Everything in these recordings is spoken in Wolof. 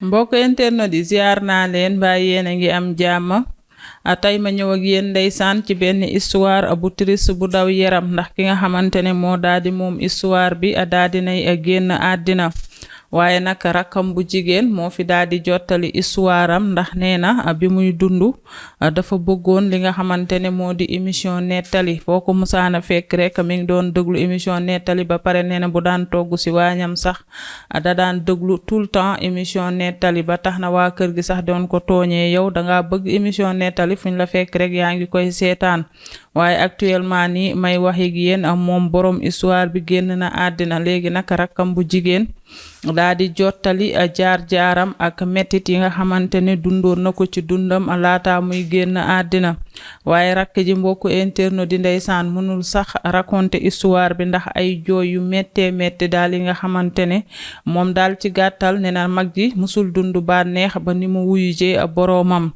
mbokk internet yi ziar naa leen mbaa yéen a ngi am jàmm tey ma ñëw ak yéen ndeysaan ci benn histoire bu triste bu daw yaram ndax ki nga xamante ne moo daal di moom histoire bi daal di nay génn àddina waaye nag rakkam bu jigéen moo fi daal di jottali histoire am ndax nee na bi muy dund dafa bëggoon li nga xamante ne moo di émission nettali foo ko musaana fekk rek mi ngi doon déglu émission nettali ba pare nee na bu daan togg si waañam sax da daan déglu tout le temps émission nettali ba tax na waa kër gi sax doon ko tooñee yow danga bëgg émission nettali fuñ la fekk rek yaa ngi koy seetaan waaye actuellement ni may wax ak yéen moom borom histoire bi génn na àddina léegi nag rakkam bu jigéen daa di jottali jaar-jaaram ak mettit yi nga xamante ne dundoon na ko ci dundam laata muy génn àddina waaye rakk ji mbokku internet di ndeysaan mënul sax raconter histoire bi ndax ay jooy yu méttee métti daal yi nga xamante ne moom daal ci gàttal ne na mag ji musul dund ba neex ba ni mu wuyujee boroomam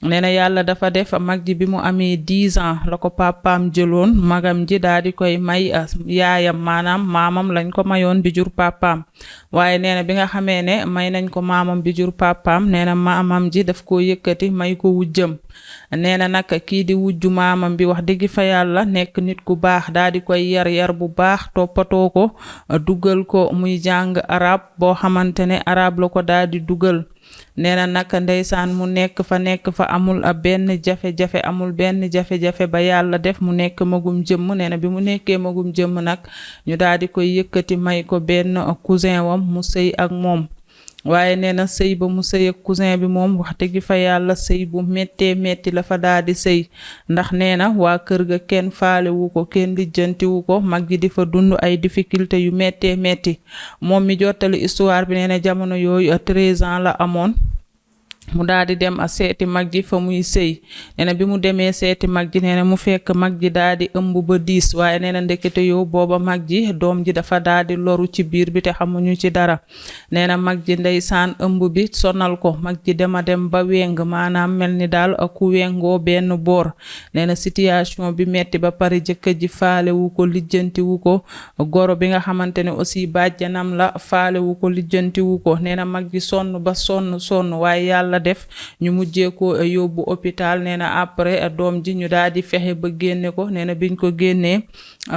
nee na yàlla dafa def mag ji bi mu amee 10 ans la ko papaam jëloon magam ji daal di koy may yaayam maanaam maamam lañ ko mayoon bi jur papaam waaye nee na bi nga xamee ne may nañ ko maamam bi jur papaam nee na maamam ji daf ko yëkkati may ko wujjam nee na nag kii di wujju maamam bi wax dëgg fa yàlla nekk nit ku baax daal di koy yar bu baax toppatoo ko dugal ko muy jàng arab boo xamante ne arab la ko daal di dugal nee na nag ndeysaan mu nekk fa amul benn jafe-jafe amul benn jafe-jafe ba yàlla def mu nekk magum jëmm nee na bi mu nekkee magum jëmm nag ñu daal di koy yëkkati may ko benn cousin wam mu sëy ak moom waaye nee na sëy ba mu sëy ak cousin bi moom wax dëgg fa yàlla sëy bu méttee métti la fa daal di sëy ndax nee na waa kër ga kenn faalewu ko kenn lijjantiwu ko mag ji di fa dund ay difficulté yu méttee métti moom mi jottali histoire bi nee na jamono yooyu 13 ans la amoon mu daal di dem a seeti mag ji fa muy sëy nee na bi mu demee seeti mag ji nee na mu fekk mag ji daal di ëmb ba 10 waaye nee na ndekete yow booba mag ji doom ji dafa daal di loru ci biir bi te xamuñu ci dara nee na mag ji ndeysaan ëmb bi sonal ko mag ji dema dem ba weng maanaam mel ni daal ku wengoo benn boor nee na situation bi metti ba pare jëkkër ji faalewu ko lijjantiwu ko goro bi nga xamante ne aussi bàjjanam la faalewu ko lijjantiwu ko nee na mag ji sonn ba sonn waaye yàlla def ñu mujjee ko yóbbu hôpital nee na après doom ji ñu daal di fexe ba génne ko nee na biñ ko génnee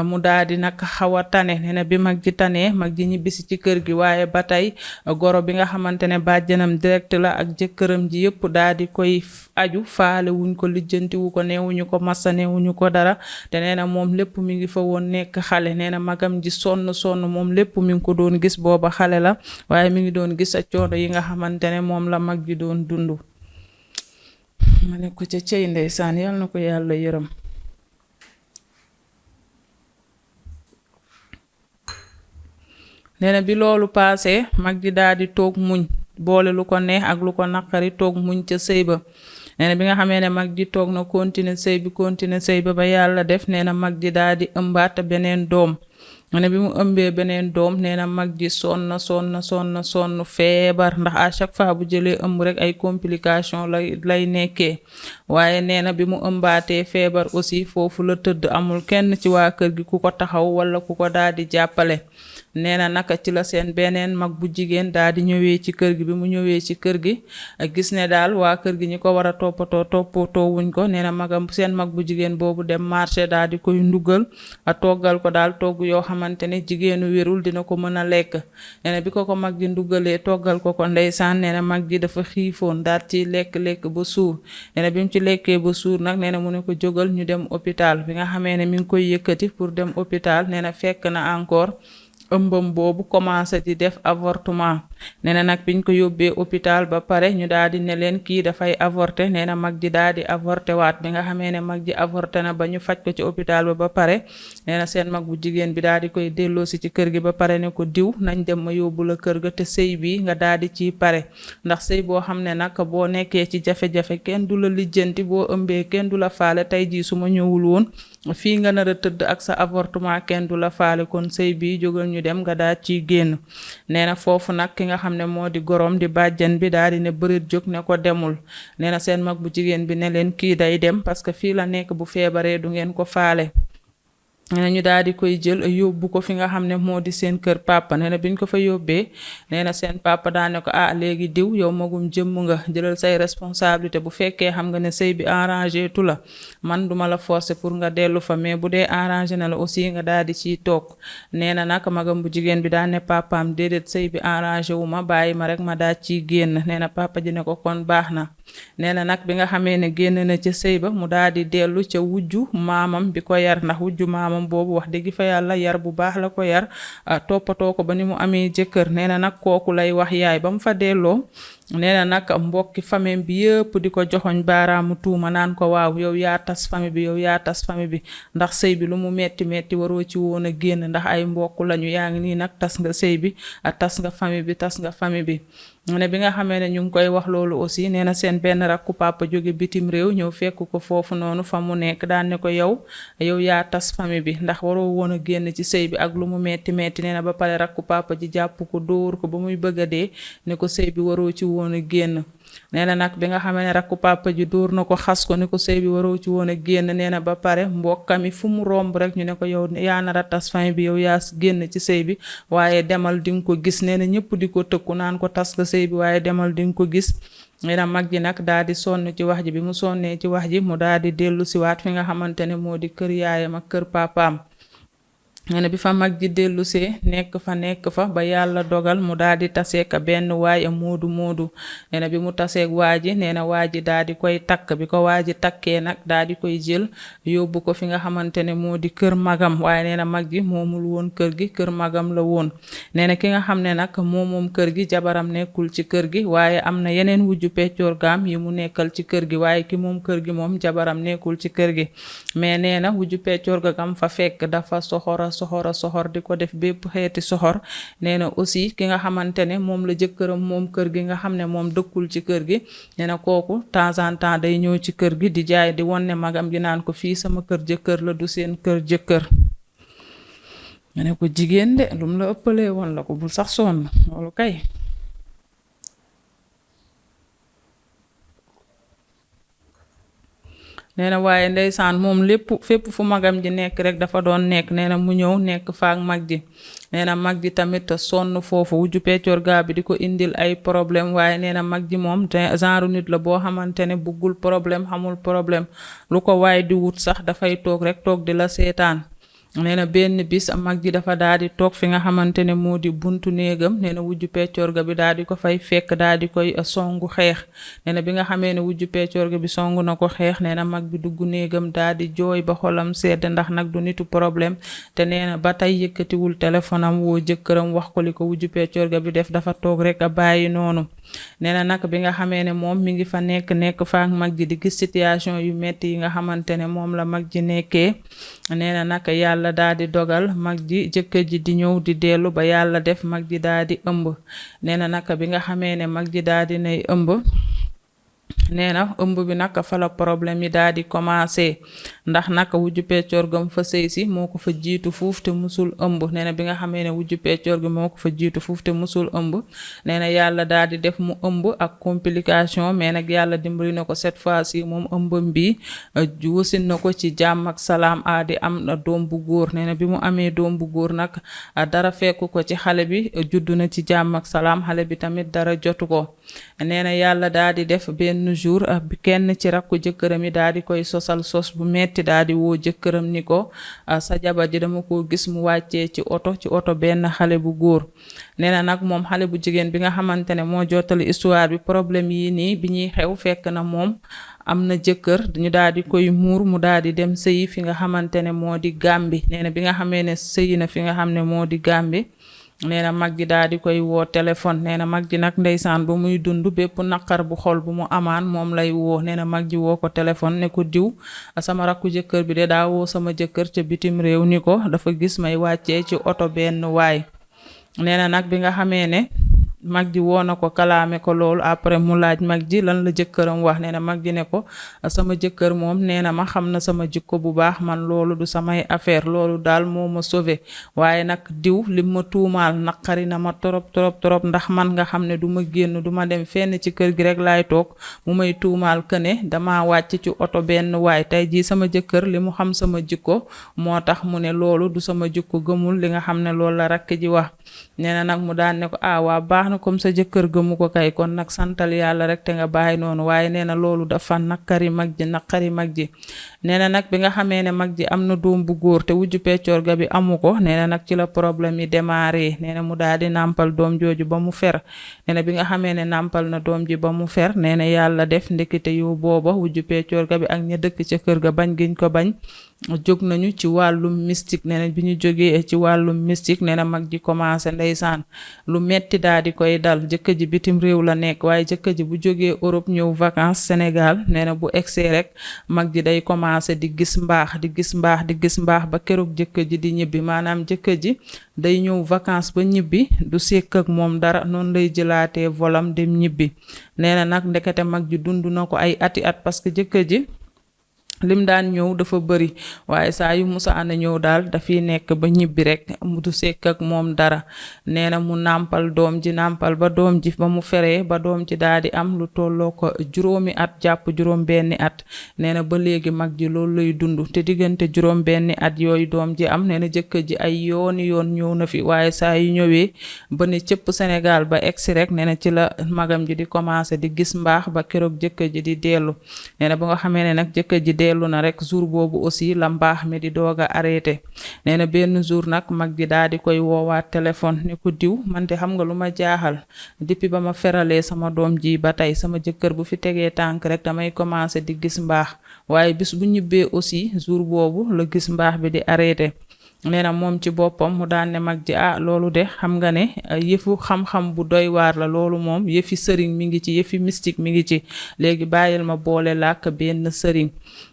mu daal di nag xaw a tane nee na bi mag ji tanee mag ji ñibbisi ci kër gi waaye ba tey goro bi nga xamante ne bàjjanam direct la ak jëkkëram ji yëpp daal di koy aju faale wuñ ko lijjantiwu ko neewuñu ko massa neewuñu ko dara te nee na moom lépp mi ngi fa woon nekk xale nee na magam ji sonn moom lépp mi ngi ko doon gis booba xale la waaye mi ngi doon gis a coono yi nga xamante ne moom la mag ji doon dundu ma ne ko ca cey ndeysaan yal na ko yàlla yërëm nee na bi loolu paase mag ji daal di toog muñ boole lu ko neex ak lu ko naqari toog muñ ca sëy ba nee na bi nga xamee ne mag ji toog na continuer sëy ba ba yàlla def nee na mag ji daal di ëmbaat beneen doom ne bi mu ëmbee beneen doom nee na mag ji sonn feebar ndax à chaque fois bu jëlee ëmb rek ay complication lay nekkee waaye nee na bi mu ëmbaatee feebar aussi foofu la tëdd amul kenn ci waa kër gi ku ko taxaw wala ku ko daal di jàppale nee na naka ci la seen beneen mag bu jigéen daal di ñëwee ci kër gi bi mu ñëwee ci kër gi gis ne daal waa kër gi ñi ko war a toppatoo wuñ ko nee na magam seen mag bu jigéen boobu dem marché daal di koy ndugal toggal ko daal togg yoo xamante ne jigéenu wérul dina ko mën a lekk nee na bi ko mag ji ndugalee toggal ko ndeysaan nee na mag ji dafa xiifoon daal ci lekk ba suur nee na bi mu ci lekkee ba suur nag nee na mu ne ko jógal ñu dem hôpital bi nga xamee ne mi ngi koy yëkkati pour dem hôpital nee na fekk na encore ëmbam boobu commencé di def avortement nee na nag biñ ko yóbbee hôpital ba pare ñu daal di ne leen kii dafay avorter nee na mag ji daal di avorter waat bi nga xamee ne mag ji avorter na ba ñu faj ko ci hôpital ba pare nee na seen mag bu jigéen bi daal di koy delloosi ci kër gi ba pare ne ko diw nañ dem ma yóbbu la kër ga te sëy bi nga daal di ciy pare ndax sëy boo xam ne nag boo nekkee ci jafe-jafe kenn du la lijjanti boo ëmbee kenn du la faale tey jii su ma ñëwul woon fii nga nar a tëdd ak sa avortement kenn du la faale kon sëy bi jógal ñu dem nga daal ciy génn nee na foofu nag ki nga xam ne moo di gorom di bàjjan bi daal di ne bërit jóg ne ko demul nee na seen mag bu jigéen bi ne leen kii day dem parce que fii la nekk bu feebaree du ngeen ko faale ñu daal di koy jël yóbbu ko fi nga xam ne moo di seen kër papa nee na biñ ko fa yóbbee nee na seen papa daane ko léegi diw yow magum jëmm nga jëlal say responsabilité bu fekkee xam nga ne sëy bi arrangé tu la man duma la forcer pour nga dellu fa mais bu dee arrangé na la aussi nga daal di ciy toog nee na nag magam bu jigéen bi daan ne papaam déedéet sëy bi arrangé wu ma bàyyi ma rek ma daal ciy génn nee na papa ji ne ko kon baax na nee na nag bi nga xamee ne génn na ca sëy ba mu daal di dellu ca wujju maamam bi ko yar ndax wujju maamam boobu wax dëgg fa yàlla yar bu baax la ko yar toppatoo ko ba ni mu amee jëkkër nee na nag kooku lay wax yaay ba mu fa delloo nee na nag mbokki famille bi yëpp di ko joxoñ baaraamu tuuma naan ko waaw yow yaa tas famille bi yow yaa tas famille bi ndax sëy bi lu mu metti metti waroo ci woon a génn ndax ay mbokk lañu yaa ngi nii nag tas nga sëy bi tas nga famille bi tas nga famille bi ne bi nga xamee ne ñu ngi koy wax loolu aussi nee na seen benn rakku papa jóge bitim réew ñëw fekk ko foofu noonu fa mu nekk daan ne ko yow yaa tas famille bi ndax waroo woon a génn ci sëy bi ak lu mu metti metti nee na ba pare rakku papa ji jàpp ko dóor ko ba muy bëgg a dee ne ko sëy bi waroo ci woon a génn nee na nag bi nga xamee ne rakku papa ji dóor na ko xas ko ni ko sëy bi waroo ci woon a génn nee na ba pare mbokkami fu mu romb rek ñu ne ko yow yaa nar a tas famille bi yow yaa génn ci sëy bi waaye demal di nga ko gis nee na ñëpp di ko tëkku naan ko tas nga sëy bi waaye demal di nga ko gis nee na mag ji nag daal di sonn ci wax ji bi mu sonnee ci wax ji mu daal di dellu siwaat fi nga xamante ne moo di kër yaayam ak kër papaam nee na bi fa mag ji dellusee nekk fa ba yàlla dogal mu daal di taseek benn waay moodu nee na bi mu taseek waa ji nee na waa ji daal di koy takk bi ko waa ji takkee nag daal di koy jël yóbbu ko fi nga xamante ne moo di kër magam waaye nee na mag ji moomul woon kër gi kër magam la woon nee na ki nga xam ne nag moom kër gi jabaram nekkul ci kër gi waaye am na yeneen wujju peccoor gaam yi mu nekkal ci kër gi waaye ki moom kër gi moom jabaram nekkul ci kër gi mais nee na wujju peccoor ga gam fa fekk dafa soxor di ko def bépp xeeti soxor nee na aussi ki nga xamante ne moom la jëkkëram moom kër gi nga xam ne moom dëkkul ci kër gi nee na kooku temps en temps day ñëw ci kër gi di jaay di wonne magam gi naan ko fii sama kër jëkkër la du seen kër jëkkër nga ne ko jigéen de lum la ëppalee woon la ko bul sax sonn loolu kay nee na waaye ndeysaan moom lépp fépp fu magam ji nekk rek dafa doon nekk nee na mu ñëw nekk faak mag ji nee na mag ji tamit sonn foofu wujju peccoor gaa bi di ko indil ay problème waaye nee na mag ji moom genre nit la boo xamante ne buggul problème xamul problème lu ko waaye di wut sax dafay toog rek toog di la seetaan nee na benn bis mag ji dafa daal di toog fi nga xamante ne moo di buntu néegam nee na wujju peccoor ga bi daal di ko fay fekk daal di koy songu xeex nee na bi nga xamee ne wujju peccoor ga bi songu na ko xeex nee na mag bi dugg néegam daal di jooy ba xolam sedd ndax nag du nitu problème te nee na ba tey yëkkatiwul téléphone am woo jëkkëram wax ko li ko wujju peccoor ga bi def dafa toog rek a bàyyi noonu nee na nag bi nga xamee ne moom mi ngi fa nekk fa ak mag ji di gis situation yu metti yi nga xamante ne moom la mag ji nekkee nee na nag yàlla daal di dogal mag ji jëkkër ji di ñëw di dellu ba yàlla def mag ji daal di ëmb nee na nag bi nga xamee ne mag ji daal di nay ëmb nee na ëmb bi nag fa la problème yi daal di commencé ndax nag wujju peccoor gam fa sëy si moo ko fa jiitu fuuf te musul ëmb nee na bi nga xamee ne wujju peccoor gi moo ko fa jiitu fuuf te musul ëmb nee na yàlla daal di def mu ëmb ak complication mais nag yàlla dimbali na ko cette fois-ci moom ëmbam bi wasin na ko ci jàmm ak salaam di am doom bu góor nee na bi mu amee doom bu góor nag dara fekku ko ci xale bi juddu na ci jàmm ak salaam xale bi tamit dara jotu ko nee na yàlla daal di def benn jour bi kenn ci rakku jëkkëram yi daal di koy sosal sos bu metti daal di woo jëkkëram ni ko sa jabar ji dama ko gis mu wàccee ci oto benn xale bu góor nee na nag moom xale bu jigéen bi nga xamante ne moo jottali histoire bi problème yi nii bi ñuy xew fekk na moom am na jëkkër ñu daal di koy muur mu daal di dem sëyi fi nga xamante ne moo di Gàmbi nee na bi nga xamee ne sëyi na fi nga xam ne moo di Gàmbi nee na mag ji daal di koy woo téléphone nee na mag ji nag ndeysaan ba muy dund bépp naqar bu xol bu mu amaan moom lay woo nee na mag ji woo ko téléphone ne ko diw sama rakku jëkkër bi de daa woo sama jëkkër ca bitim réew ni ko dafa gis may wàccee ci oto benn waay nee na nag bi nga xamee ne mag ji woo na ko kalaame ko loolu après mu laaj mag ji lan la jëkkëram wax nee na mag ji ne ko sama jëkkër moom nee na ma xam na sama jikko bu baax man loolu du samay affaire loolu daal moo ma sauvé waaye nag diw lim ma tuumaal naqari na ma torop ndax man nga xam ne du ma génn du ma dem fenn ci kër gi rek laay toog mu may tuumaal que ne dama wàcc ci oto benn waay tey jii sama jëkkër li mu xam sama jikko moo tax mu ne loolu du sama jikko gëmul li nga xam ne loolu la rakk ji wax nee na nag mu daan ne ko waa baax na comme sa jëkkër gëmu ko kay kon nag santal yàlla rek te nga bàyyi noonu waaye nee na loolu dafa naqari mag ji nee na nag bi nga xamee ne mag ji am na doom bu góor te wujju peccoor ga bi amu ko nee na nag ci la problème yi démarré nee na mu daal di nàmpal doom jooju ba mu fer nee na bi nga xamee ne nàmpal na doom ji ba mu fer nee na yàlla def ndekete yow booba wujju peccoor ga bi ak ña dëkk ca kër ga bañ giñ ko bañ jóg nañu ci wàllum mystique nee na bi ñu jógee ci wàllum mystique nee na mag ji commencé ndeysaan lu metti daal di koy dal jëkkër ji bitim réew la nekk waaye jëkkër ji bu jógee Europe ñëw vacances Sénégal nee na bu egsee rek mag ji day commencé di gis mbaax ba keroog jëkkër ji di ñibbi maanaam jëkkër ji day ñëw vacances ba ñibbi du sekk ak moom dara noonu lay jëlaatee volam dem ñibbi nee na nag ndekete mag ji dund na ko ay ati at parce que jëkkër ji lim daan ñëw dafa bëri waaye saa yu musaana ñëw daal dafiy nekk ba ñibbi rek mu du sekk ak moom dara nee na mu nàmpal doom ji ba doom ji ba mu feree ba doom ji daal di am lu tolloo ko juróomi at jàpp juróom benni at nee na ba léegi mag ji loolu lay dund te diggante juróom benni at yooyu doom ji am nee na jëkkër ji ay yooni yoon ñëw na fi waaye saa yu ñëwee ba ne cëpp Sénégal ba egsi rek nee na ci la magam ji di commencé di gis mbaax ba keroog jëkkër ji di dellu nee na ba nga xamee ne nag jëkkër ji dellu na rek jour boobu aussi la mbaax mi di doog a arrêté nee na benn jour nag mag ji daal di koy woowaat téléphone ne ko diw man te xam nga lu ma jaaxal depuis ba ma feralee sama doom ji ba tey sama jëkkër bu fi tegee tànk rek damay commencé di gis mbaax waaye bis bu ñibbee aussi jour boobu la gis mbaax bi di arrêté nee na moom ci boppam mu daan ne mag ji loolu de xam nga ne yëfu xam-xam bu doy waar la loolu moom yëfi sëriñ mi ngi ci yëfi mystique mi ngi ci léegi bàyyil ma boole làkk benn sëriñ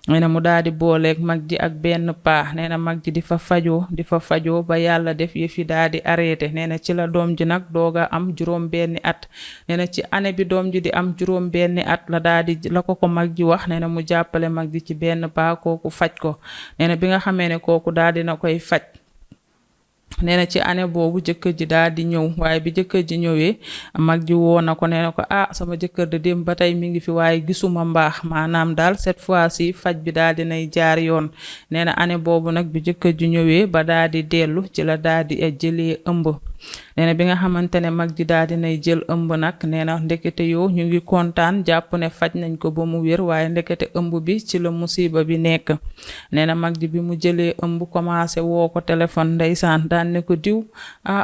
nee na mu daal di booleeg mag ji ak benn paa nee na mag ji di fa fajoo ba yàlla def yëfi daal di arrêté nee na ci la doom ji nag dooga am juróom benni at nee na ci année bi doom ji di am juróom benni at la ko mag ji wax nee na mu jàppale mag ji ci benn paa kooku faj ko nee na bi nga xamee ne kooku daal dina koy faj nee na ci année boobu jëkkër ji daal di ñëw waaye bi jëkkër ji ñëwee mag ji woo na ko nee na ko sama jëkkër de dem ba tey mi ngi fi waaye gisuma mbaax maanaam daal cette fois-ci faj bi daal di nay jaar yoon nee na année boobu nag bi jëkkër ji ñëwee ba daal di dellu ci la daal di jëlee ëmb nee na bi nga xamante ne mag ji daal dinay jël ëmb nag nee na ndekete yoo ñu ngi kontaan jàpp ne faj nañ ko ba mu wér waaye ndekete ëmb bi ci la musiba bi nekk nee na mag ji bi mu jëlee ëmb commencé woo ko téléphone ndeysaan daan ne ko diw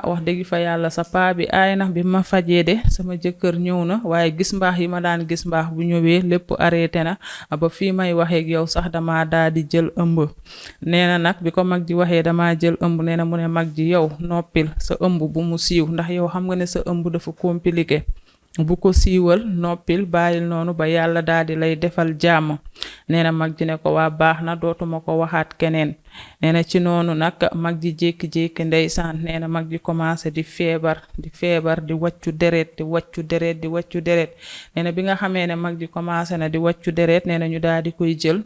wax dëgg fa yàlla sa paa bi aay na bi ma fajee de sama jëkkër ñëw na waaye gis mbaax yi ma daan gis mbaax bu ñëwee lépp arrêté na ba fii may waxeeg yow sax dama daal di jël ëmb nee na nag bi ko mag ji waxee dama jël ëmb nee na mu ne mag ji yow noppil sa ëmb bu mu siiw ndax yow xam nga ne sa ëmb dafa compliqué bu ko siiwal noppil bàyyil noonu ba yàlla daal di lay defal jàmm nee na mag ji ne ko waa baax na dootuma ko waxaat keneen nee na ci noonu nag mag ji jékki-jékki ndeysaan nee na mag ji commencé di feebar di wàccu deret nee na bi nga xamee ne mag ji commencé na di wàccu deret nee na ñu daal di koy jël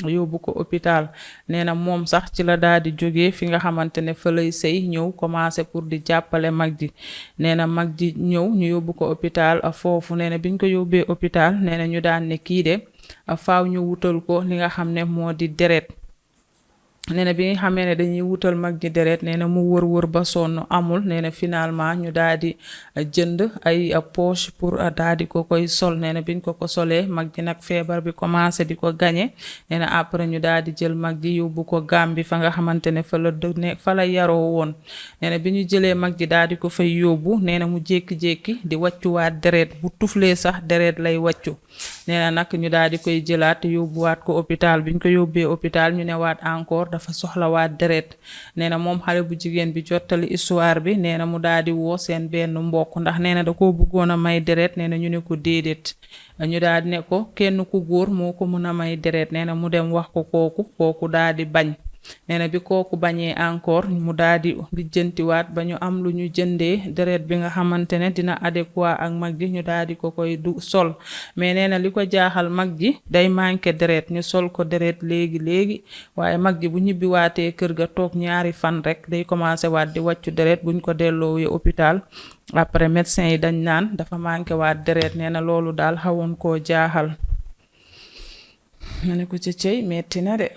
yóbbu ko hôpital nee na moom sax ci la daal di jógee fi nga xamante ne fa lay sëy ñëw commencé pour di jàppale mag ji nee na mag ji ñëw ñu yóbbu ko hôpital foofu nee na biñ ko yóbbee hôpital nee na ñu daan ne kii de faaw ñu wutal ko li nga xam ne moo di deret nee na bi nga xamee ne dañuy wutal mag ji deret nee na mu wër ba sonn amul nee na finalement ñu daal di jënd ay poche pour daal di ko koy sol nee na biñ ko solee mag ji nag feebar bi commencé di ko gañe nee na après ñu daal di jël mag ji yóbbu ko Gàmbi fa nga xamante ne fa la yaroo woon nee na bi ñu jëlee mag ji daal di ko fay yóbbu nee na mu jékki-jékki di wàccuwaat deret bu tuflee sax deret lay wàccu nee na nag ñu daal di koy jëlaat yóbbuwaat ko hôpital biñ ko yóbbee hôpital ñu newaat encore dafa soxlawaat deret nee na moom xale bu jigéen bi jottali histoire bi nee na mu daal di woo seen benn mbokk ndax nee na da koo bëggoon a may deret nee na ñu ne ko déedéet ñu daal di ne ko kenn ku góor moo ko mën a may deret nee na mu dem wax ko kooku daal di bañ nee na bi kooku bañee encore mu daal di lijjantiwaat ba ñu am lu ñu jëndee deret bi nga xamante ne dina adéquat ak mag ji ñu daal di ko koy du sol mais nee na li ko jaaxal mag ji day manqué deret ñu sol ko deret léegi waaye mag ji bu ñibbiwaatee kër ga toog ñaari fan rek day commencé waat di wàccu deret buñ ko delloowee hôpital après médecin yi dañ naan dafa manqué waat deret nee na loolu daal xawoon koo jaaxal ma ne ko ci cey metti na de.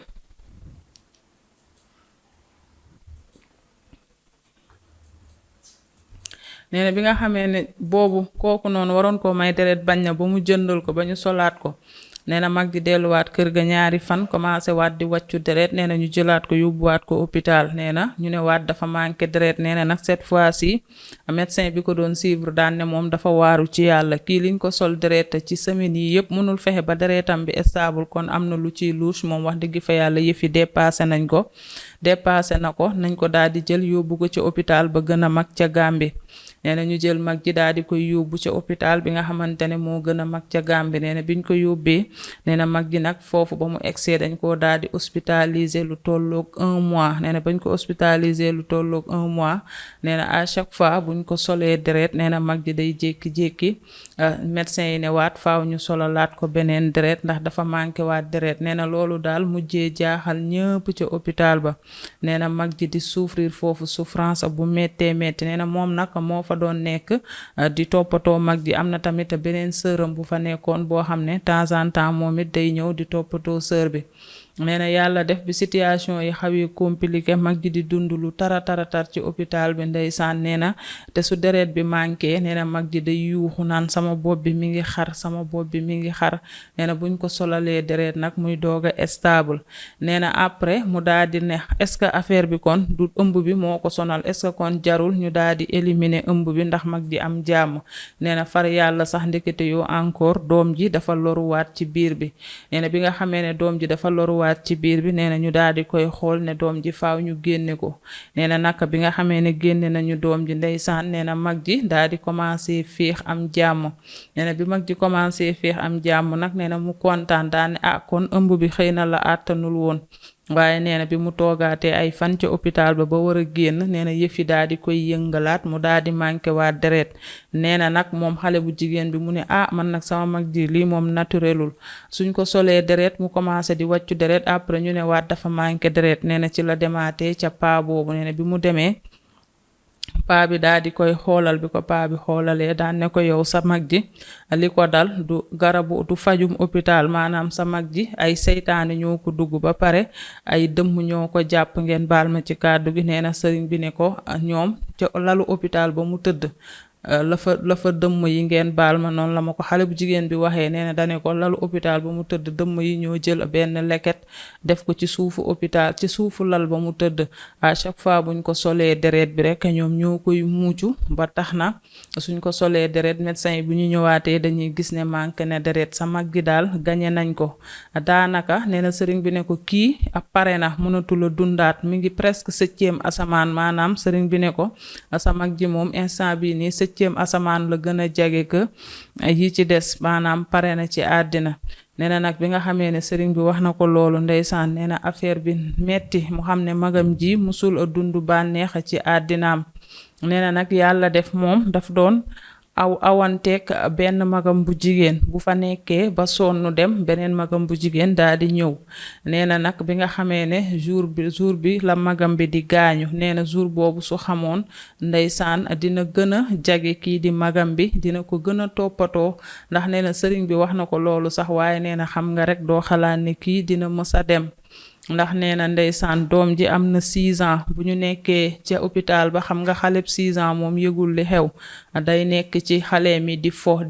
nee na bi nga xamee ne boobu kooku noonu waroon koo may deret bañ na ba mu jëndal ko ba ñu solaat ko nee na mag ji delluwaat kër ga ñaari fan commencé waat di wàccu deret nee na ñu jëlaat ko yóbbuwaat ko hôpital nee na ñu ne waat dafa manqué deret nee na nag cette fois-ci médecin bi ko doon suivre daan ne moom dafa waaru ci yàlla kii liñ ko sol deret ci semaine yi yëpp mënul fexe ba deretam bi stable kon am na lu ciy louche moom wax dëgg fa yàlla yëfi dépassé na ko nañ ko daal di jël yóbbu ko ci hôpital ba gën a mag ca Gambie. nee na ñu jël mag ji daal di koy yóbbu ca hôpital bi nga xamante ne moo gën a mag ca Gambie nee na biñ ko yóbbee nee na mag ji nag foofu ba mu egsee dañ koo daal di hospitaliser lu tolloog 1 mois nee na bañ ko hospitaliser lu tolloog 1 mois nee na à chaque fois buñ ko solee deret nee na mag ji day jékki-jékki médecin yi ne waat faaw ñu sololaat ko beneen deret ndax dafa manqué waat deret nee na loolu daal mujjee jaaxal ñëpp ca hôpital ba nee na mag ji di souffrir foofu souffrance bu méttee métti nee na moom nag moo fa doon nekk di toppatoo mag ji am na tamit beneen sëram bu fa nekkoon boo xam ne temps en temps moom it day ñëw di toppatoo sër bi nee na yàlla def bi situation yi xawee compliqué mag ji di dund lu tar ci hôpital bi ndeysaan nee na te su deret bi manqué nee na mag ji day yuuxu naan sama bopp bi mi ngi xar sama bopp bi mi ngi xar nee na buñ ko solalee deret nag muy doog a stable nee na après mu daal di ne est-ce que affaire bi kon du ëmb bi moo ko sonal est-ce que kon jarul ñu daal di éliminer ëmb bi ndax mag ji am jàmm nee na far yàlla sax ndekete yoo encore doom ji dafa loruwaat ci biir bi nee na bi nga xamee ne doom ji dafa loruwaat ci biir bi nee na ñu daal di koy xool ne doom ji faaw ñu génne ko nee na naka bi nga xamee ne génne nañu doom ji ndeysaan nee na mag ji daal di commencé féex am jàmm nee na bi mag ji commencé féex am jàmm nag nee na mu kontaan daal ne kon ëmb bi xëy na la àttanul woon waaye nee na bi mu toogaatee ay fan ca hôpital ba war a génn nee na yëf yi daal di koy yëngalaat mu daal di manqué waat deret nee na nag moom xale bu jigéen bi mu ne man nag sama mag ji lii moom naturelul suñ ko solee deret mu commencé di wàccu deret après ñu ne waat dafa manqué deret nee na ci la demaatee ca paa boobu nee na bi mu demee paa bi daal di koy xoolal bi ko paa bi xoolalee daan ne ko yow sa mag ji li ko dal du garabu du fajum hôpital maanaam sa mag ji ay seytaane ñoo ko dugg ba pare ay dëmm ñoo ko jàpp ngeen baal ma ci kàddu gi nee na sëriñ bi ne ko ñoom ca lalu hôpital ba mu tëdd la fa dëmm yi ngeen baal ma noonu la ma ko xale bu jigéen bi waxee nee na dane ko lalu hôpital ba mu tëdd dëmm yi ñoo jël benn leket def ko ci suufu hôpital ci suufu lal ba mu tëdd à chaque fois buñ ko solee deret bi rek ñoom ñoo koy muucu ba tax na suñ ko solee deret médecin yi bu ñu ñëwaatee dañuy gis ne manque ne deret sa mag gi daal gañe nañ ko daanaka nee na sëriñ bi ne ko kii pare na mënatula dundaat mi ngi presque 7e asamaan maanaam sëriñ bi ne ko sa mag ji moom instant bii nii 7e asamaan la gën a jege que yi ci des maanaam pare na ci àddina nee na nag bi nga xamee ne sëriñ bi wax na ko loolu ndeysaan nee na affaire bi metti mu xam ne magam ji musul a dund bànneex ci àddinaam nee na nag yàlla def moom daf doon awanteeg benn magam bu jigéen bu fa nekkee ba sonnu dem beneen magam bu jigéen daal di ñëw nee na nag bi nga xamee ne jour bi la magam bi di gaañu nee na jour boobu su xamoon ndeysaan dina gën a jage kii di magam bi dina ko gën a toppatoo ndax nee na sëriñ bi wax na ko loolu sax waaye nee na xam nga rek doo xalaat ne kii dina mës a dem ndax nee na ndeysaan doom ji am na 6 ans bu ñu nekkee ca hôpital ba xam nga xaleb 6 ans moom yëgul li xew day nekk ci xale mi di fo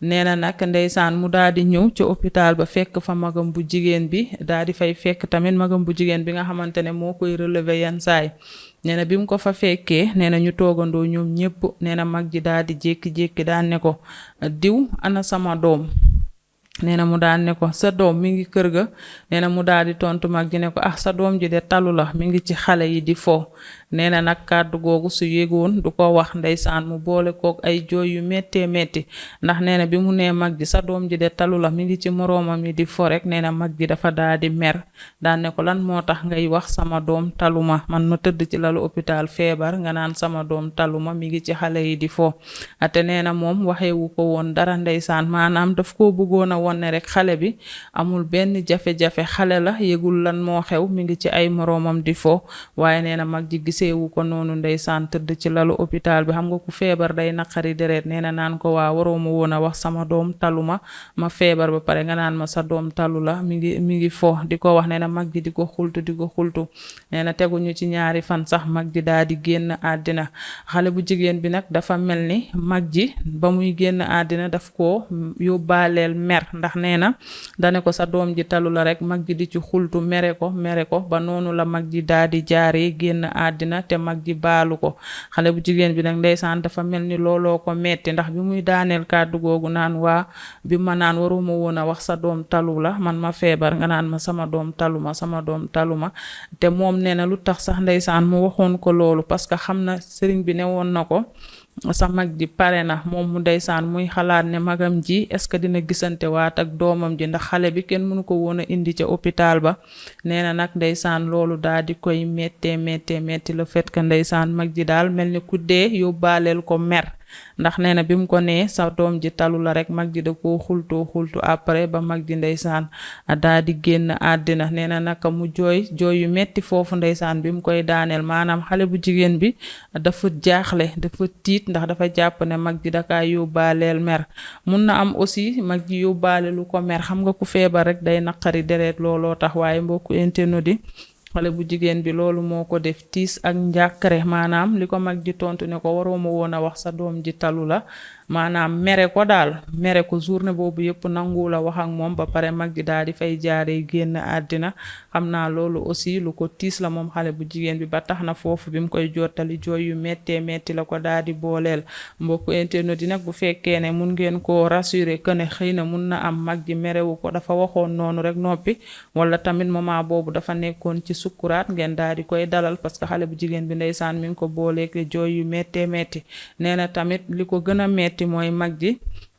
nee na nag ndeysaan mu daal di ñëw ca hôpital ba fekk fa magam bu jigéen bi daal di fay fekk tamit magam bu jigéen bi nga xamante ne moo koy relever yenn saay nee na bi mu ko fa fekkee nee na ñu toogandoo ñoom ñëpp nee na mag ji daal di jékki-jékki daan ne ko diw ana sama doom nee na mu daan ne ko sa doom mi ngi kër ga nee na mu daal di tontu mag ji ne ko sa doom ji de talu la mi ngi ci xale yi di fo nee na nag kàddu googu su yégoon du ko wax ndeysaan mu boole kook ay jooy yu méttee métti ndax nee na bi mu nee mag ji sa doom ji de talu la mi ngi ci moroomam yi di fo rek nee na mag ji dafa daa di mer daan ne ko lan moo tax ngay wax sama doom taluma man ma tëdd ci lalu hôpital feebar nga naan sama doom taluma mi ngi ci xale yi di fo ate nee na moom waxewu ko woon dara ndeysaan maanaam daf ko bëggoon a won ne rek xale bi amul benn jafe-jafe xale la yëgul lan moo xew mi ngi ci ay moroomam di fo waaye nee na mag ji giseewu ko noonu ndeysaan tëdd ci lalu hôpital bi xam nga ku feebar day naqari deret nee na naan ko waa waroo ma woon a wax sama doom taluma ma feebar ba pare nga naan ma sa doom talu la mi ngi fo di ko wax nee na mag ji di ko xultu nee na teguñu ci ñaari fan sax mag ji daal di génn àddina xale bu jigéen bi nag dafa mel ni mag ji ba muy génn àddina daf ko yóbbaaleel mer ndax nee na dane ko sa doom ji talu la rek mag ji di ci xultu mere ko ba noonu la mag ji daal di jaaree génn àddina te mag ji baalu ko xale bu jigéen bi nag ndeysaan dafa mel ni looloo ko metti ndax bi muy daaneel kàddu googu naan waa bi ma naan waruma woon a wax sa doom talu la man ma feebar nga naan ma sama doom taluma te moom nee na lu tax sax ndeysaan mu waxoon ko loolu parce que xam na sëriñ bi ne woon na ko sa mag ji pare na moom mu ndeysaan muy xalaat ne magam ji est-ce que dina gisante waat ak doomam ji ndax xale bi kenn mënu ko woon a indi ca hôpital ba nee na nag ndeysaan loolu daal di koy metti le fait que ndeysaan mag ji daal mel ni ku dee yóbbaaleel ko mer ndax nee na bi mu ko nee sa doom ji talu la rek mag ji da koo xultu après ba mag ji ndeysaan daa di génn àddina nee na naka mu jooy yu metti foofu ndeysaan bi mu koy daaneel maanaam xale bu jigéen bi dafa jaaxle dafa tiit ndax dafa jàpp ne mag ji dakaa yóbbaaleel mer mun na am aussi mag ji yóbbaale lu ko mer xam nga ku feebar rek day naqari deret looloo tax waaye mbokku internet di xale bu jigéen bi loolu moo ko def tiis ak njàkkare maanaam li ko mag ji tontu ne ko waroo ma woon a wax sa doom ji talu la maanaam mere ko journée boobu yëpp nangu la wax ak moom ba pare mag ji daal di fay jaaree génn àddina xam naa loolu aussi lu ko tiis la moom xale bu jigéen bi ba tax na foofu bi mu koy jottali jooy yu méttee métti la ko daal di booleel mbokku internet yi nag bu fekkee ne mun ngeen koo rassurer que ne xëy na mun na am mag ji merewu ko dafa waxoon noonu rek noppi wala tamit moment boobu dafa nekkoon ci sukkuraat ngeen daal di koy dalal parce que xale bu jigéen bi ndeysaan mi ngi ko booleeg jooy yu méttee métti nee na tamit li ko gën a métti mooy mag ji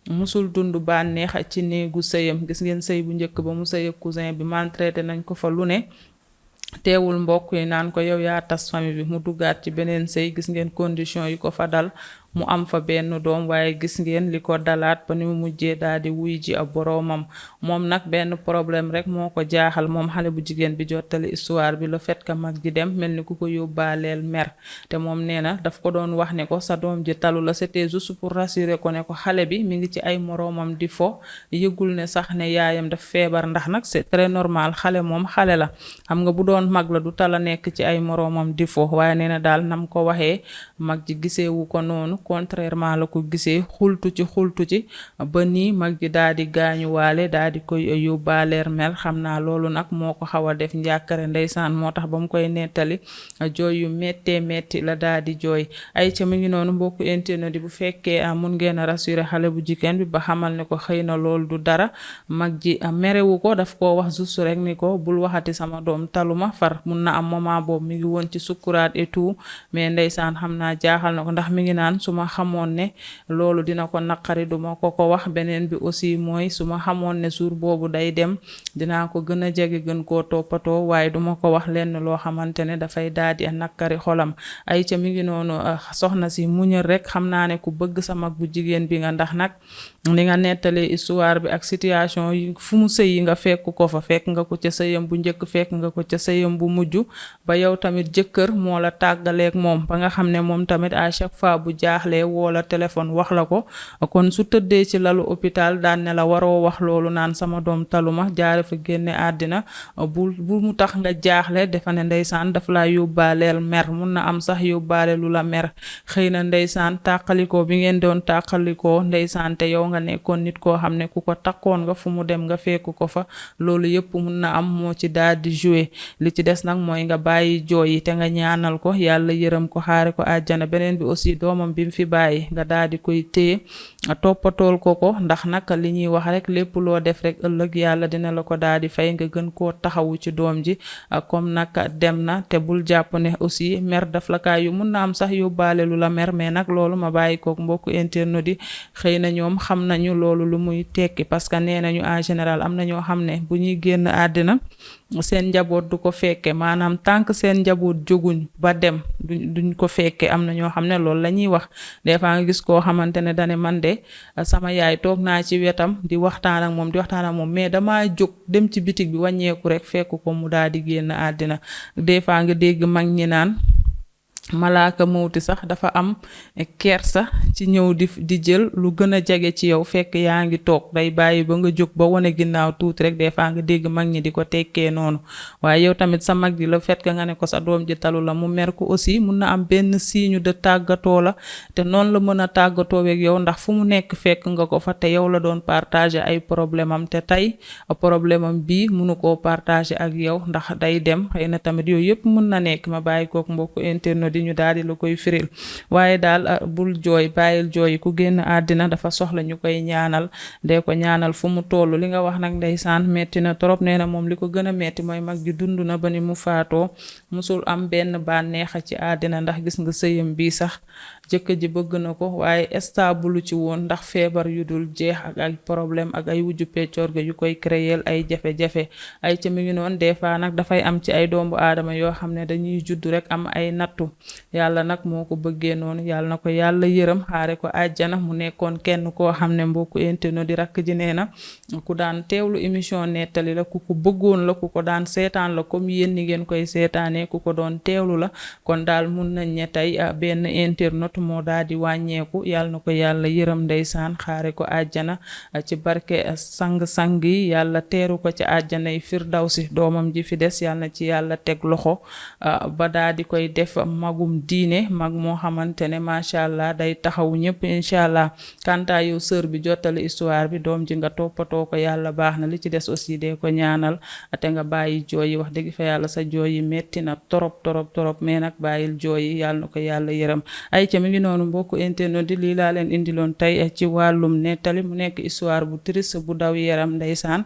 musul dund bànneex ci néegu sëyam gis ngeen sëy bu njëkk ba mu sëy ak cousin bi maltraité nañ ko fa lu ne teewul mbokk yi naan ko yow yaa tas famille bi mu duggaat ci beneen sëy gis ngeen condition yi ko fa dal mu am fa benn doom waaye gis ngeen li ko dalaat ba ni mu mujjee daal di wuy ji ab boroomam moom nag benn problème rek moo ko jaaxal moom xale bu jigéen bi jottali histoire bi le fait que mag ji dem mel ni ku ko yóbbaaleel mer te moom nee na daf ko doon wax ne ko sa doom ji talu la c'était juste pour rassurer ko ne ko xale bi mi ngi ci ay moroomam di fo yëgul ne sax ne yaayam daf feebar ndax nag c'est très normal xale moom xale la xam nga bu doon mag la du tala nekk ci ay moroomam di fo waaye nee na daal nam ko waxee mag ji giseewu ko noonu contrairement la ko gisee xultu ci ba nii mag ji daal di gaañuwaale daal di koy yóbbaaleer mer xam naa loolu nag moo ko xaw a def njàkkare ndeysaan moo tax ba mu koy nettali jooy yu méttee métti la daal di jooy ay ca mi ngi noonu mbokku internet yi bu fekkee mun ngeen a rassurer xale bu jigéen bi ba xamal ne ko xëy na loolu du dara mag ji merewu ko daf ko wax juste rek ni ko bul waxati sama doom taluma far mun na am moment boobu mi ngi woon ci sukkuraat et tout mais ndeysaan xam naa jaaxal na ko ndax mi ngi naan su ma xamoon ne loolu dina ko naqari duma ko wax beneen bi aussi mooy su ma xamoon ne jour boobu day dem dinaa ko gën a jege gën koo toppatoo waaye duma ko wax lenn loo xamante ne dafay daal di naqari xolam ay ca mi ngi noonu soxna si muñal rek xam naa ne ku bëgg sa mag bu jigéen bi nga ndax nag li nga nettalee histoire bi ak situation yi fu mu sëy yi nga fekk ko fa fekk nga ko ca sëyam bu njëkk fekk nga ko ca sëyam bu mujj ba yow tamit jëkkër moo la tàggaleeg moom ba nga xam ne moom tamit à chaque fois bu jaaxlee woo la téléphone wax la ko kon su tëddee ci lalu hôpital daan ne la waroo wax loolu naan sama doom taluma jaare fa génne àddina bu mu tax nga jaaxle dafa ne ndeysaan daf laa yóbbaaleel mer mun na am sax yóbbaale lu la mer xëy na ndeysaan tàqalikoo bi ngeen doon tàqalikoo ndeysaan te yow nga nekkoon nit koo xam ne ku ko takkoon nga fu mu dem nga fekk ko fa loolu yëpp mun na am moo ci daal di jouer li ci des nag mooy nga bàyyi jooy yi te nga ñaanal ko yàlla yërëm ko xaare ko àjjana beneen bi aussi doomam bi mu fi bàyyi nga daal di koy téye toppatool ko ndax nag li ñuy wax rek lépp loo def rek ëllëg yàlla dina la ko daal di fay nga gën koo taxawu ci doom ji comme nag dem na te bul jàpp ne aussi mer daf la kaay yu mun na am sax yóbbaale lu la mer mais nag loolu ma bàyyi kook mbokku internet yi xëy na ñoom xam nañu loolu lu muy tekki parce que nee nañu en général am na ñoo xam ne bu ñuy génn àddina seen njaboot du ko fekke maanaam tànk seen njaboot jóguñ ba dem duñ ko fekke am na ñoo xam ne loolu la ñuy wax des fois nga gis koo xamante ne dane man de sama yaay toog naa ci wetam di waxtaan ak moom mais dama jóg dem ci bitig bi wàññeeku rek fekk ko mu daal di génn àddina des fois nga dégg mag ñi naan malaaka mawti sax dafa am kersa ci ñëw di jël lu gën a jege ci yow fekk yaa ngi toog day bàyyi ba nga jóg ba wane ginnaaw tuuti rek des fois nga dégg mag ñi di ko tekkee noonu waaye yow tamit sa mag ji la fait que nga ne ko sa doom ji talu la mu mer ko aussi mun na am benn signe de tàggatoo la te noonu la mën a tàggatoo ak yow ndax fu mu nekk fekk nga ko fa te yow la doon partager ay problème am te tey problème am bii munu koo partager ak yow ndax day dem xëy na tamit yooyu yëpp mun na nekk ma bàyyi kook mbokku internet ñu daal di la koy firil waaye daal bul jooy bàyyil jooy ku génn àddina dafa soxla ñu koy ñaanal dee ko ñaanal fu mu toll li nga wax nag ndeysaan metti na trop nee na moom li ko gën a metti mooy mag ji dund na ba ni mu faatoo musul am benn bànneexa ci àddina ndax gis nga sëyam bii sax jëkkër ji bëgg na ko waaye stable ci woon ndax feebar yu dul jeex ak ay problème ak ay wujju peccoor ga yu koy créer ay jafe-jafe ay ca mi ngi noonu des fois nag dafay am ci ay doomu aadama yoo xam ne dañuy judd rek am ay nattu yàlla nag moo ko bëggee noonu yàlla na ko yàlla yërëm xaare ko àjjana mu nekkoon kenn koo xam ne mbokku internet di rakk ji nee na ku daan teewlu émission nettali la ku ko bëggoon la ku ko daan seetaan la comme yéen ni ngeen koy seetaanee ku ko doon teewlu la kon daal mun nañ ne tey benn internet moo daal di wàññeeku yàlla na ko yàlla yërëm ndeysaan xaare ko àjjana ci barke sang-sang yi yàlla teeru ko ci àjjana yi firdawsi doomam ji fi des yàlla na ci yàlla teg loxo ba daal di koy def magum diine mag moo xamante ne macha allah day taxaw ñëpp incha allah kanta yow sœur bi jottali histoire bi doom ji nga toppatoo ko yàlla baax na li ci des aussi dee ko ñaanal te nga bàyyi jooy yi wax dëgg fa yàlla sa jooy yi metti na torop mais nag bàyyil jooy yi yàlla na ko yàlla yërëm ay ca mi ngi noonu mbokku internet di lii laa leen indiloon tey ci wàllum nettali mu nekk histoire bu triste bu daw yaram ndeysaan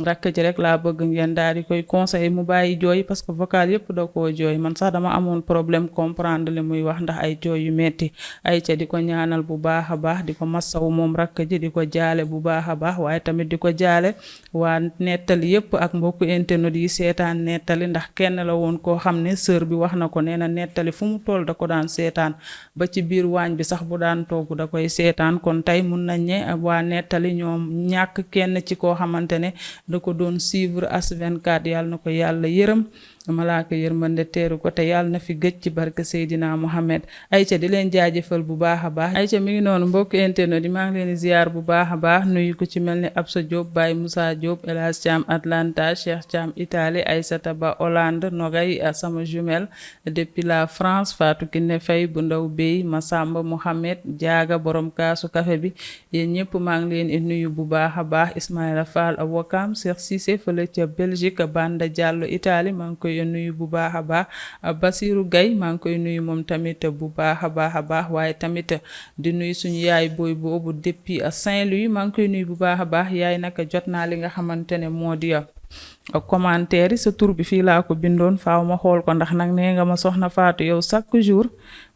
rakk ji rek laa bëgg ngeen daal di koy conseiller mu bàyyi jooy parce que vocal yëpp da koo jooy man sax dama amoon problème comprendre li muy wax ndax ay jooy yu metti ay ca di ko ñaanal bu baax a baax di ko massaw moom rakk ji di ko jaale bu baax a baax waaye tamit di ko jaale waa nettali yëpp ak mbokku internet yi seetaan nettali ndax kenn la woon koo xam ne sœur bi wax na ko nee na nettali fu mu toll da ko daan seetaan ba ci biir waañ bi sax bu daan togg da koy seetaan kon tey mun nañ ne waa nettali ñoom ñàkk kenn ci koo xamante ne da ko doon suivre As24 yàlla na ko yàlla yërëm malaaka yërmande teeru ko te yàlla na fi gëj ci barke Seydina Mohamed ayca di leen jaajëfal bu baax a baax ayca mi ngi noonu mbokk internet yi maa ngi leen di ziar bu baax a baax nuyu ko ci mel ni Absa Diop Baye Moussa Diop El Hadj Thiam Atlanta Cheikh Thiam Italie Aïssata Ba Hollande Nogay sama jumelle depuis la France Fatou Kiné Faye bu ndaw Bey Massamba Mohamed Diaga borom kaasu café bi yéen ñëpp maa ngi leen di nuyu bu baax a baax Ismaïla Fall Awakam Cheikh Cissé fële ca Belgique Banda Diallo Italie maa ngi koy nuyu bu baax a baax Basirou Gaye maa ngi koy nuyu moom tamit bu baax a baax waaye tamit di nuyu suñu yaay booy boobu depuis Saint-Louis maa ngi koy nuyu bu baax a baax yaay naka jot naa li nga xamante ne moo di commentaire yi sa tur bi fii laa ko bindoon faaw ma xool ko ndax nag nee nga ma soxna Fatou yow chaque jour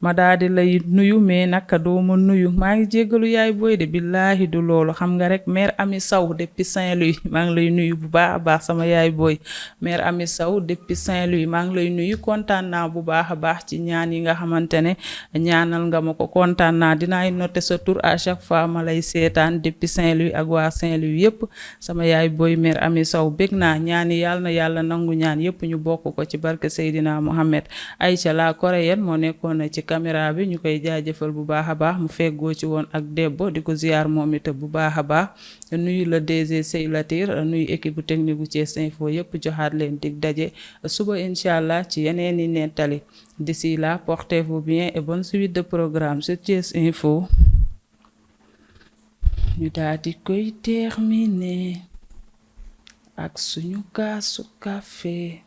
ma daal di lay nuyu mais nag doo ma nuyu maa ngi jéggalu yaay booy de billaahi du loolu xam nga rek mère Ami Sow depuis Saint-Louis maa ngi lay nuyu bu baax a baax sama yaay booy mère Ami Sow depuis Saint-Louis maa ngi lay nuyu kontaan naa bu baax a baax ci ñaan yi nga xamante ne ñaanal nga ma ko kontaan naa dinaay noter sa tur à chaque fois ma lay seetaan depuis Saint-Louis ak waa Saint-Louis yépp sama yaay booy mère Ami Sow bég naa ñaani yàlla na yàlla nangu ñaan yépp ñu bokk ko ci barke Seydina Mohamed Aïcha la coréenne moo nekkoon ci caméra bi ñu koy jaajëfal bu baax a baax mu feggoo ci woon ak Debbo di ko ziar moom it bu baax a baax nuyu la DG Sey Latir nuyu équipe bu technique bu Thiès Info yépp joxaat leen dig daje suba incha allah ci yeneen i nettali d'ici là portez-vous bien et bonne suite de programme sur Thiès Info ñu daal di koy terminer ak suñu kaasu café